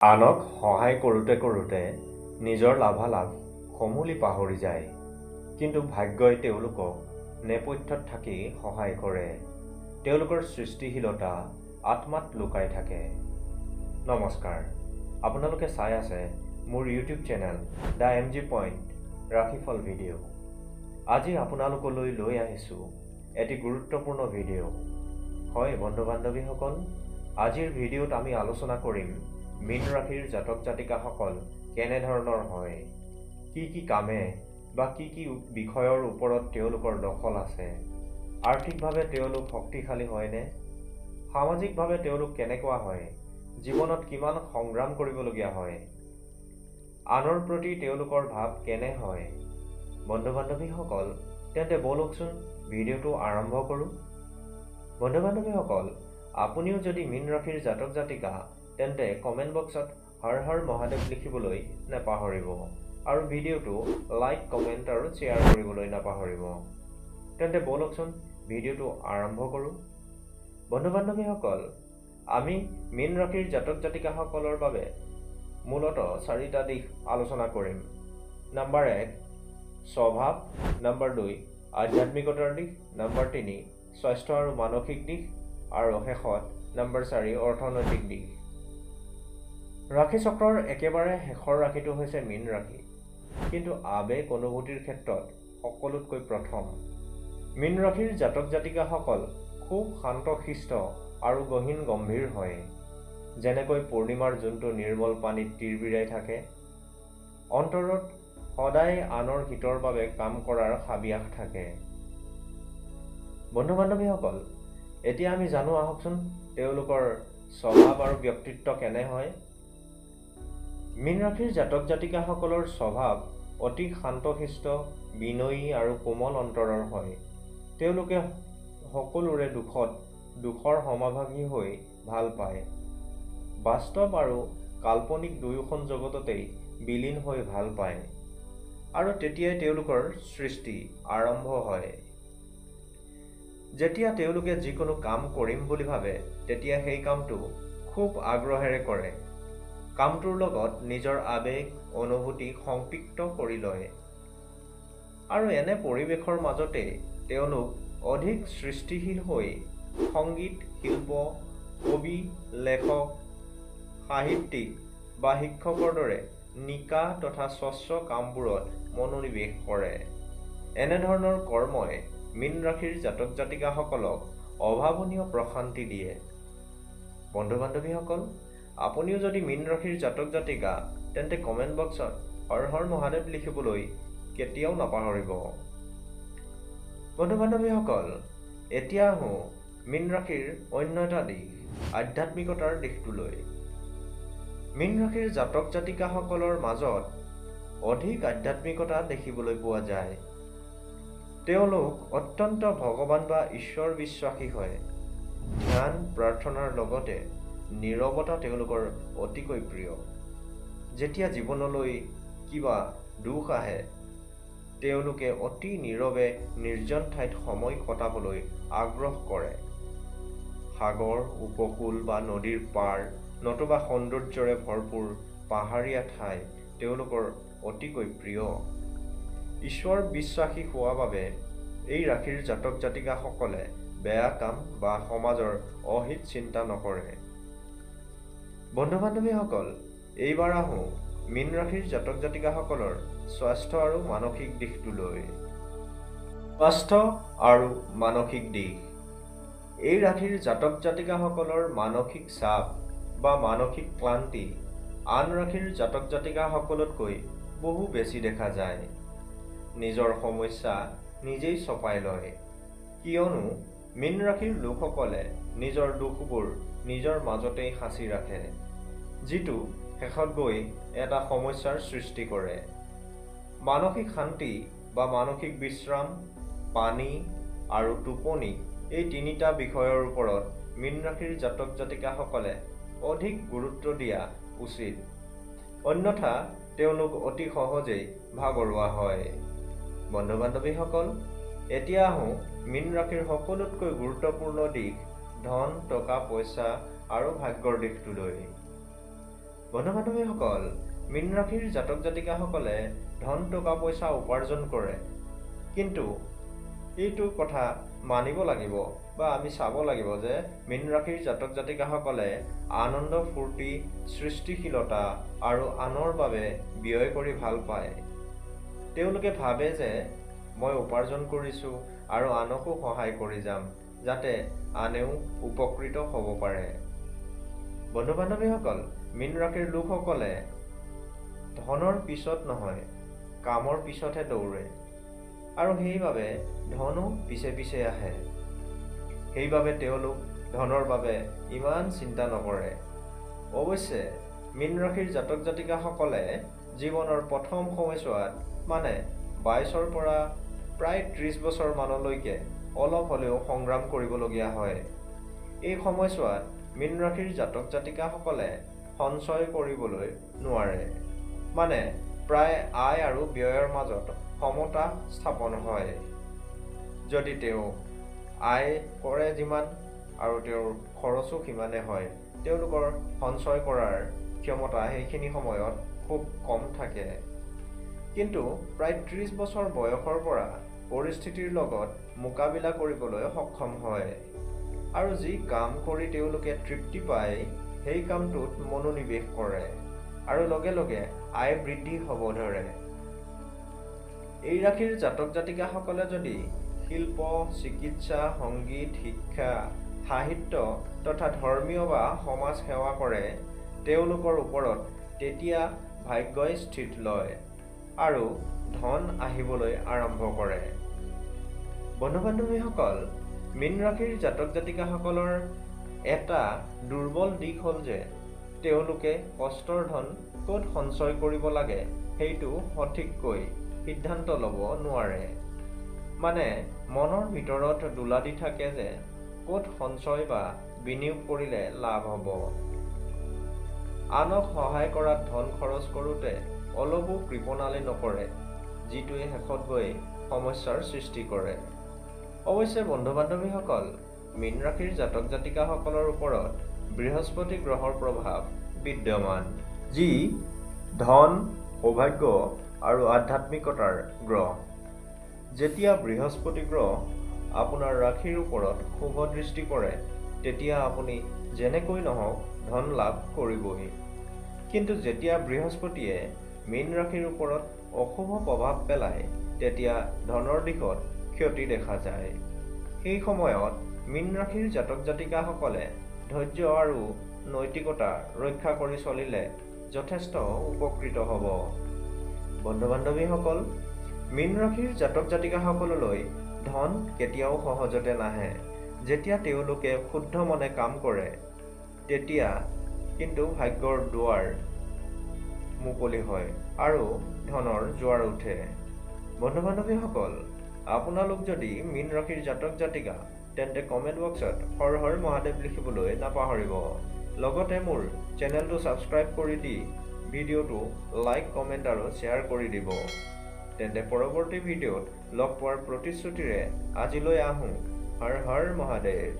আনক সহায় কৰোঁতে কৰোঁতে নিজৰ লাভালাভ সমূলি পাহৰি যায়, কিন্তু ভাগ্যই তেওঁলোকক নেপথ্যত থাকি সহায় কৰে। তেওঁলোকৰ সৃষ্টিশীলতা আত্মাত লুকাই থাকে। নমস্কাৰ, আপোনালোকে চাই আছে মোৰ YouTube channel the M G point ৰাশিফল ভিডিঅ'। আজি আপোনালোকলৈ লৈ আহিছোঁ এটি গুৰুত্বপূৰ্ণ ভিডিঅ'। হয় বন্ধু বান্ধৱীসকল, আজিৰ ভিডিঅ'ত আমি আলোচনা কৰিম মীন ৰাশিৰ জাতক জাতিকাসকল কেনেধৰণৰ হয়, কি কি কামে বা কি কি বিষয়ৰ ওপৰত তেওঁলোকৰ দখল আছে, আৰ্থিকভাৱে তেওঁলোক শক্তিশালী হয়নে, সামাজিকভাৱে তেওঁলোক কেনেকুৱা হয়, জীৱনত কিমান সংগ্ৰাম কৰিবলগীয়া হয়, আনৰ প্ৰতি তেওঁলোকৰ ভাৱ কেনে হয়। বন্ধু বান্ধৱীসকল, তেন্তে ব'লকচোন ভিডিঅ'টো আৰম্ভ কৰোঁ। বন্ধু বান্ধৱীসকল, আপুনিও যদি মীন ৰাশিৰ জাতক জাতিকা তেন্তে কমেণ্ট বক্সত হৰ হৰ মহাদেৱ লিখিবলৈ নাপাহৰিব আৰু ভিডিঅ'টো লাইক, কমেণ্ট আৰু শ্বেয়াৰ কৰিবলৈ নাপাহৰিব। তেন্তে ব'লকচোন ভিডিঅ'টো আৰম্ভ কৰোঁ। বন্ধু বান্ধৱীসকল, আমি মীন ৰাশিৰ জাতক জাতিকাসকলৰ বাবে মূলতঃ চাৰিটা দিশ আলোচনা কৰিম। নাম্বাৰ 1 স্বভাৱ, নাম্বাৰ 2 আধ্যাত্মিকতাৰ দিশ, নাম্বাৰ 3 স্বাস্থ্য আৰু মানসিক দিশ, আৰু শেষত নাম্বাৰ 4 অৰ্থনৈতিক দিশ। ৰাশিচক্ৰৰ একেবাৰে শেষৰ ৰাশিটো হৈছে মীন ৰাশি, কিন্তু আৱেগ অনুভূতিৰ ক্ষেত্ৰত সকলোতকৈ প্ৰথম। মীন ৰাশিৰ জাতক জাতিকাসকল খুব শান্তশিষ্ট আৰু গহীন গম্ভীৰ হয়। যেনেকৈ পূৰ্ণিমাৰ যোনটো নিৰ্মল পানীত তিৰবিৰাই থাকে, অন্তৰত সদায় আনৰ হিতৰ বাবে কাম কৰাৰ হাবিয়াস থাকে। বন্ধু বান্ধৱীসকল, এতিয়া আমি জানো আহকচোন তেওঁলোকৰ স্বভাৱ আৰু ব্যক্তিত্ব কেনে হয়। মীন ৰাশিৰ জাতক জাতিকাসকলৰ স্বভাৱ অতি শান্তশিষ্ট, বিনয়ী আৰু কোমল অন্তৰৰ হয়। তেওঁলোকে সকলোৰে দুখত দুখৰ সমভাগী হৈ ভাল পায়। বাস্তৱ আৰু কাল্পনিক দুয়োখন জগততেই বিলীন হৈ ভাল পায় আৰু তেতিয়াই তেওঁলোকৰ সৃষ্টি আৰম্ভ হয়। যেতিয়া তেওঁলোকে যিকোনো কাম কৰিম বুলি ভাবে, তেতিয়া সেই কামটো খুব আগ্ৰহেৰে কৰে। কামটোৰ লগত নিজৰ আৱেগ অনুভূতি সংপৃক্ত কৰি লয় আৰু এনে পৰিৱেশৰ মাজতে তেওঁলোক অধিক সৃষ্টিশীল হৈ সংগীত, শিল্প, কবি, লেখক, সাহিত্যিক বা শিক্ষকৰ দৰে নিকা তথা স্বচ্ছ কামবোৰত মনোনিৱেশ কৰে। এনেধৰণৰ কৰ্মই মীন ৰাশিৰ জাতক জাতিকাসকলক অভাৱনীয় প্ৰশান্তি দিয়ে। বন্ধু বান্ধৱীসকল, আপুনিও যদি মীন ৰাশিৰ জাতক জাতিকা তেন্তে কমেণ্ট বক্সত হৰ হৰ মহাদেৱ লিখিবলৈ কেতিয়াও নাপাহৰিব। বন্ধু বান্ধৱীসকল, এতিয়া আহোঁ মীন ৰাশিৰ অন্য এটা দিশ, আধ্যাত্মিকতাৰ দিশটোলৈ। মীন ৰাশিৰ জাতক জাতিকাসকলৰ মাজত অধিক আধ্যাত্মিকতা দেখিবলৈ পোৱা যায়। তেওঁলোক অত্যন্ত ভগৱান বা ঈশ্বৰ বিশ্বাসী হয়। ধ্যান, প্ৰাৰ্থনাৰ লগতে নীৰৱতা তেওঁলোকৰ অতিকৈ প্ৰিয়। যেতিয়া জীৱনলৈ কিবা দুখ আহে, তেওঁলোকে অতি নীৰৱে নিৰ্জন ঠাইত সময় কটাবলৈ আগ্ৰহ কৰে। সাগৰ, উপকূল বা নদীৰ পাৰ নতুবা সৌন্দৰ্যৰে ভৰপূৰ পাহাৰীয়া ঠাই তেওঁলোকৰ অতিকৈ প্ৰিয়। ঈশ্বৰ বিশ্বাসী হোৱা বাবে এই ৰাশিৰ জাতক জাতিকাসকলে বেয়া কাম বা সমাজৰ অহিত চিন্তা নকৰে। বন্ধু বান্ধৱীসকল, এইবাৰ আহোঁ মীন ৰাশিৰ জাতক জাতিকাসকলৰ স্বাস্থ্য আৰু মানসিক দিশটোলৈ। স্বাস্থ্য আৰু মানসিক দিশ। এই ৰাশিৰ জাতক জাতিকাসকলৰ মানসিক চাপ বা মানসিক ক্লান্তি আন ৰাশিৰ জাতক জাতিকাসকলতকৈ বহু বেছি দেখা যায়। নিজৰ সমস্যা নিজেই চপাই লয়, কিয়নো মীন ৰাশিৰ লোকসকলে নিজৰ দুখবোৰ নিজৰ মাজতেই সাঁচি ৰাখে, যিটো শেষত গৈ এটা সমস্যাৰ সৃষ্টি কৰে। মানসিক শান্তি বা মানসিক বিশ্ৰাম, পানী আৰু টোপনি এই তিনিটা বিষয়ৰ ওপৰত মীন ৰাশিৰ জাতক জাতিকাসকলে অধিক গুৰুত্ব দিয়া উচিত, অন্যথা তেওঁলোক অতি সহজেই ভাগৰুৱা হয়। বন্ধু বান্ধৱীসকল, এতিয়া আহোঁ মীন ৰাশিৰ সকলোতকৈ গুৰুত্বপূৰ্ণ দিশ, ধন, টকা পইচা আৰু ভাগ্যৰ দিশটোলৈ। বন্ধু বান্ধৱীসকল, মীন ৰাশিৰ জাতক জাতিকাসকলে ধন টকা পইচা উপাৰ্জন কৰে, কিন্তু এইটো কথা মানিব লাগিব বা আমি চাব লাগিব যে মীন ৰাশিৰ জাতক জাতিকাসকলে আনন্দ, ফূৰ্তি, সৃষ্টিশীলতা আৰু আনৰ বাবে ব্যয় কৰি ভাল পায়। তেওঁলোকে ভাবে যে মই উপাৰ্জন কৰিছোঁ আৰু আনকো সহায় কৰি যাম, যাতে আনেও উপকৃত হ'ব পাৰে। বন্ধু বান্ধৱীসকল, মীন ৰাশিৰ লোকসকলে ধনৰ পিছত নহয়, কামৰ পিছতহে দৌৰে আৰু সেইবাবে ধনো পিছে পিছে আহে। সেইবাবে তেওঁলোক ধনৰ বাবে ইমান চিন্তা নকৰে। অৱশ্যে মীন ৰাশিৰ জাতক জাতিকাসকলে জীৱনৰ প্ৰথম সময়ছোৱাত, মানে 22ৰ পৰা প্ৰায় 30 বছৰ মানলৈকে অলপ হ'লেও সংগ্ৰাম কৰিবলগীয়া হয়। এই সময়ছোৱাত মীন ৰাশিৰ জাতক জাতিকাসকলে সঞ্চয় কৰিবলৈ নোৱাৰে, মানে প্ৰায় আয় আৰু ব্যয়ৰ মাজত সমতা স্থাপন হয়। যদি তেওঁ আয় কৰে যিমান আৰু তেওঁৰ খৰচো সিমানে হয়, তেওঁলোকৰ সঞ্চয় কৰাৰ ক্ষমতা সেইখিনি সময়ত খুব কম থাকে। কিন্তু প্ৰায় 30 বছৰ বয়সৰ পৰা পৰিস্থিতিৰ লগত মোকাবিলা কৰিবলৈ সক্ষম হয় আৰু যি কাম কৰি তেওঁলোকে তৃপ্তি পায় সেই কামটোত মনোনিৱেশ কৰে আৰু লগে লগে আয় বৃদ্ধি হ'ব ধৰে। এই ৰাশিৰ জাতক জাতিকাসকলে যদি শিল্প, চিকিৎসা, সংগীত, শিক্ষা, সাহিত্য তথা ধৰ্মীয় বা সমাজ সেৱা কৰে, তেওঁলোকৰ ওপৰত তেতিয়া ভাগ্যই স্থিত লয় আৰু ধন আহিবলৈ আৰম্ভ কৰে। বন্ধু বান্ধৱীসকল, মীন ৰাশিৰ জাতক জাতিকাসকলৰ এটা দুৰ্বল দিশ হ'ল যে তেওঁলোকে কষ্টৰ ধন ক'ত সঞ্চয় কৰিব লাগে সেইটো সঠিককৈ সিদ্ধান্ত ল'ব নোৱাৰে। মানে মনৰ ভিতৰত দোলা দি থাকে যে ক'ত সঞ্চয় বা বিনিয়োগ কৰিলে লাভ হ'ব। আনক সহায় কৰাত ধন খৰচ কৰোঁতে অলপো কৃপণালি নকৰে, যিটোৱে শেষত গৈ সমস্যাৰ সৃষ্টি কৰে। অৱশ্যে বন্ধু বান্ধৱীসকল, মীন ৰাশিৰ জাতক জাতিকাসকলৰ ওপৰত বৃহস্পতি গ্ৰহৰ প্ৰভাৱ বিদ্যমান, যি ধন, সৌভাগ্য আৰু আধ্যাত্মিকতাৰ গ্ৰহ। যেতিয়া বৃহস্পতি গ্ৰহ আপোনাৰ ৰাশিৰ ওপৰত শুভ দৃষ্টি পৰে, তেতিয়া আপুনি যেনেকৈ নহওক ধন লাভ কৰিবই। কিন্তু যেতিয়া বৃহস্পতিয়ে মীন ৰাশিৰ ওপৰত অশুভ প্ৰভাৱ পেলায়, তেতিয়া ধনৰ দিশত ক্ষতি দেখা যায়। সেই সময়ত মীন ৰাশিৰ জাতক জাতিকাসকলে ধৈৰ্য আৰু নৈতিকতা ৰক্ষা কৰি চলিলে যথেষ্ট উপকৃত হ'ব। বন্ধু বান্ধৱীসকল, মীন ৰাশিৰ জাতক জাতিকাসকললৈ ধন কেতিয়াও সহজতে নাহে। যেতিয়া তেওঁলোকে শুদ্ধ মনে কাম কৰে, তেতিয়া কিন্তু ভাগ্যৰ দুৱাৰ মুকলি হয় আৰু ধনৰ জোৱাৰ উঠে। বন্ধু বান্ধৱীসকল, আপোনালোক যদি মীন ৰাশিৰ জাতক জাতিকা, তেন্তে কমেণ্ট বক্সত হৰ হৰ মহাদেৱ লিখিবলৈ নাপাহৰিব। লগতে মোৰ চেনেলটো ছাবস্ক্ৰাইব কৰি দি ভিডিঅ'টো লাইক, কমেণ্ট আৰু শ্বেয়াৰ কৰি দিব। তেন্তে পৰৱৰ্তী ভিডিঅ'ত লগ পোৱাৰ প্ৰতিশ্ৰুতিৰে আজিলৈ আহোঁ। হৰ হৰ মহাদেৱ।